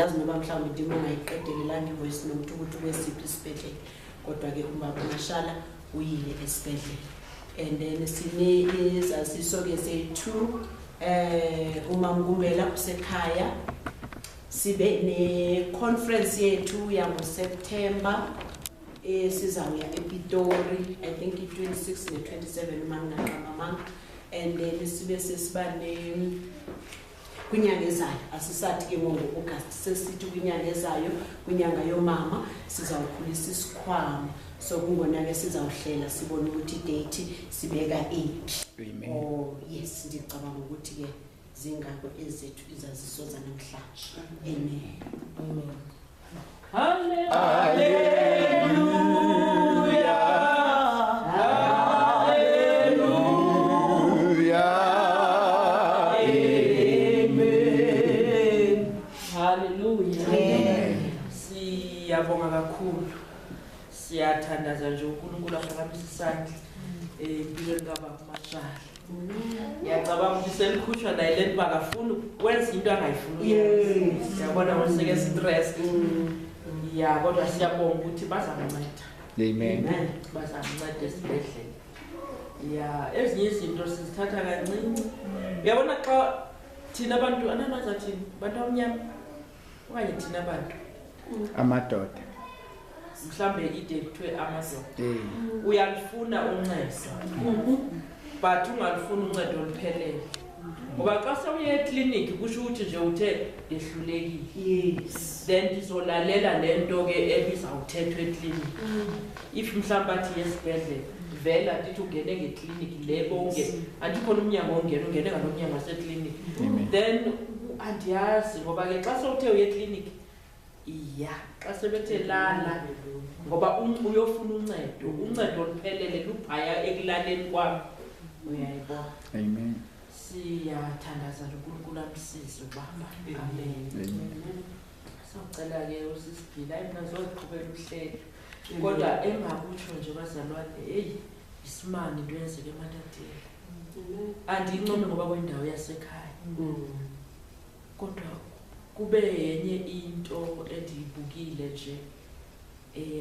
Andiyazi noba mhlawumbi ndim ongayiqedelelanga ivoice note ukuthi kwesiphi isibhedlele, kodwa-ke ubaba uMashala uyile esibhedlela. And then sine izaziso-ke zethu, uMamkumbela usekhaya. Sibe ne-conference yethu yangoSeptember, sizawuya ePitori, I think i-26 ne-27 uma ngingaqambamanga. And then sibe sesiba ne kwinyanga ezayo, asisathi ke ngo-August, sesithi kwinyanga ezayo, kwinyanga yomama, sizawukhulisa isikhwama. So kungona-ke sizawuhlela sibone ukuthi idate sibeka ephi. Amen. Oh yes, ndicabanga ukuthi-ke zingako ezethu izaziso zanamhlanje. Amen. Amen. Hallelujah. Hallelujah. Amen. Hallelujah. Amen. Siyabonga kakhulu. Siyathandaza nje uNkulunkulu aphakamise isandla empilweni kababa Mashala. Ngiyacabanga ukuthi selikhutshwa naye le nto, akafuni wenza into angayifuni uyenza. Siyabona ngoseke stress. Ya, kodwa siyabonga ukuthi bazamnceda. Amen. Bazamnceda esibhedlela. Ya, ezinye izinto sizithatha kancinci. Uyabona xa thina abantu ananaza thina bantu abamnyama okanye thina abantu Amadoda. Mhlambe ide kuthiwe amadoda. Eh. Uyalifuna uncedo. But ungalifuni uncedo oluphelele. Ngoba xa sewuye ekliniki kusho ukuthi nje uthe ndehlulekile. Then ndizolalela le nto ke ebizawuthethwa ekliniki. If mhlawumbi athi yesibhedlela, vele andithi ungene ngekliniki le bonke, andikhona umnyango ongena, ungene ngalo mnyango wasekliniki. Amen. Then andiyazi ngoba ke xa sewuthe uye ekliniki, iya, xa sebethe lala ngoba uyofuna uncedo, uncedo oluphelele luphaya ekulaleni kwam. Uyayibona. Amen. Siyathandaza nje uNkulunkulu amsize ubaba. Amen. Amen. Sawucela ke usisiphila, hayi mina ngizoqhubela uhlelo. Kodwa engakutsho nje bazalwane, hey, isimanga into eyenzeka eMatatiele. Andiyincome ngoba kwendawo yasekhaya. Kodwa kube yenye into endiyibukile nje.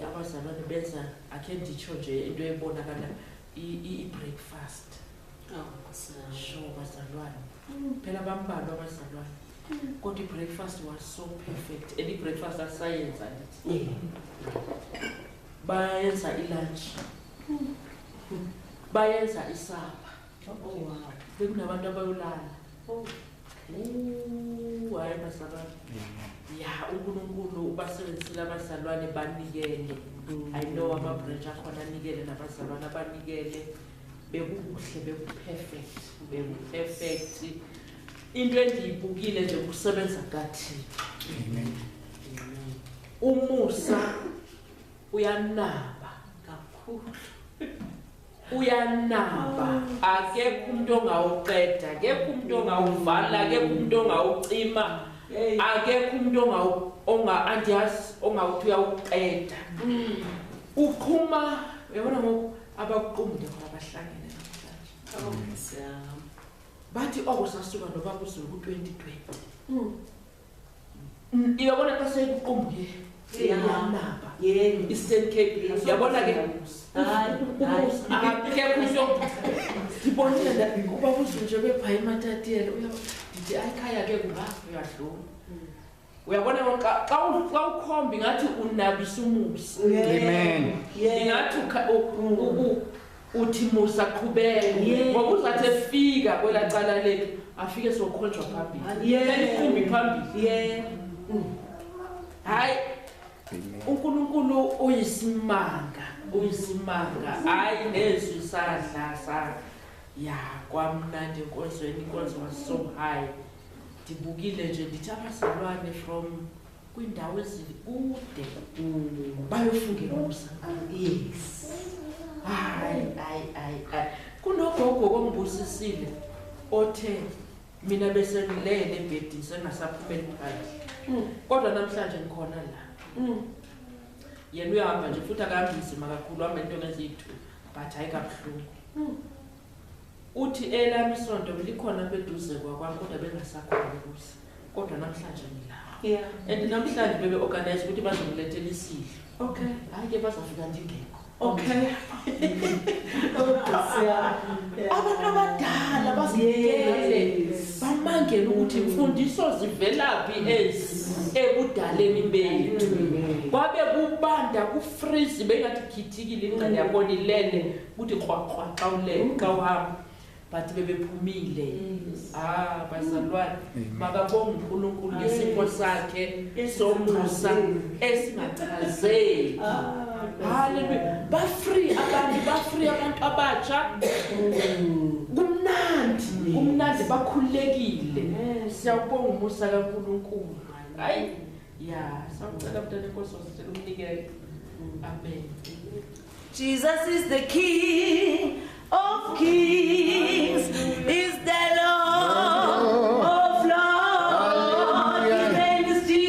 Abazalwane benza, akhe nditsho nje into ebonakala i-breakfast. Oh, Sure, bazalwane. Phela bambalwa abazalwane. Kodwa i-breakfast was so perfect. And i-breakfast asayenza ndithi. Bayenza i-lunch. Bayenza isupper. Oh wow. Bekunabantu abayolala. Oh. Ooh, hayi bazalwane. Ya, uNkulunkulu ubasebenzisile abazalwane banikele. I know ama-branch akhona anikele nabazalwane abanikele. Bekukuhle, beku-perfect, beku-perfect. Into endiyibukile nje kusebenza kaThixo. Amen. Umusa uyanaba kakhulu. Uyanaba. Akekho umuntu ongawuqeda, akekho umuntu ongawuvala, akekho umuntu ongawucima. Akekho umuntu onga andiyazi ongawuthi uyawuqeda. Uqhuma, uyabona ngoku abakuqumde khona abahlangene namhlanje. Oh, siyam. Bathi oko sasuka noba kuzulu ku-2020. Uyabona xa sekuqumbuke iyanaba. Eastern Cape. Uyabona ke Hayi, hayi. Akekho umuntu ndibonile uba uzulu nje bepha eMatatiele, ndithi hayi khaya ke kungapha uyadlula. Uyabona xa ukhomba ingathi unabisa umusa. Amen. Ingathi uthi musa qhubeka. Ngoba uzathi efika kwelaa cala lethu afike sokhonjwa phambili. Phela iqumbi phambili. Hayi. Amen. uNkulunkulu uyisimanga, uyisimanga. Hayi nezwi sadla sa. Ya, kwamnandi enkonzweni, inkonzo was so high. Ndibukile nje ndithi abazalwane from kwiindawo ezikude bayofungela umusa. Hayi, hayi, hayi, hayi. Kunogogo kombusisile othe mina bese ngilele ebhedini sengasaphumeli phandle. Kodwa namhlanje ngikhona la. Yena uyahamba nje futhi akahambi nzima kakhulu, uhamba into ngeziyi-2, but hayi kabuhlungu. Uthi elami isonto likhona apha eduze kwakwami kodwa bengasakhona ukuza. Kodwa namhlanje ngilapha. And namhlanje bebe-organize ukuthi bazongilethela isidlo. Hayi ke, bazafika ndingekho. Abantu abadala bazinikele, bamangele ukuthi mfundiso zivelaphi ezi ebudaleni bethu. Kwabe kubanda, kufreeze, bengathi khithikile ingqele yabona ilele kuthi krwakrwa xa ulele, xa uhamba, but bebephumile. Ah, bazalwane, makabonge uNkulunkulu ngesipho sakhe somusa esingachazeki. Haleluya. Ba-free abantu, ba-free abantu abatsha. Kumnandi, kumnandi, bakhululekile. Siyawubonga umusa kaNkulunkulu. Hayi, ya, sawucela mntana enkosi wasitshela umnikelo. Amen. Jesus is the King of kings.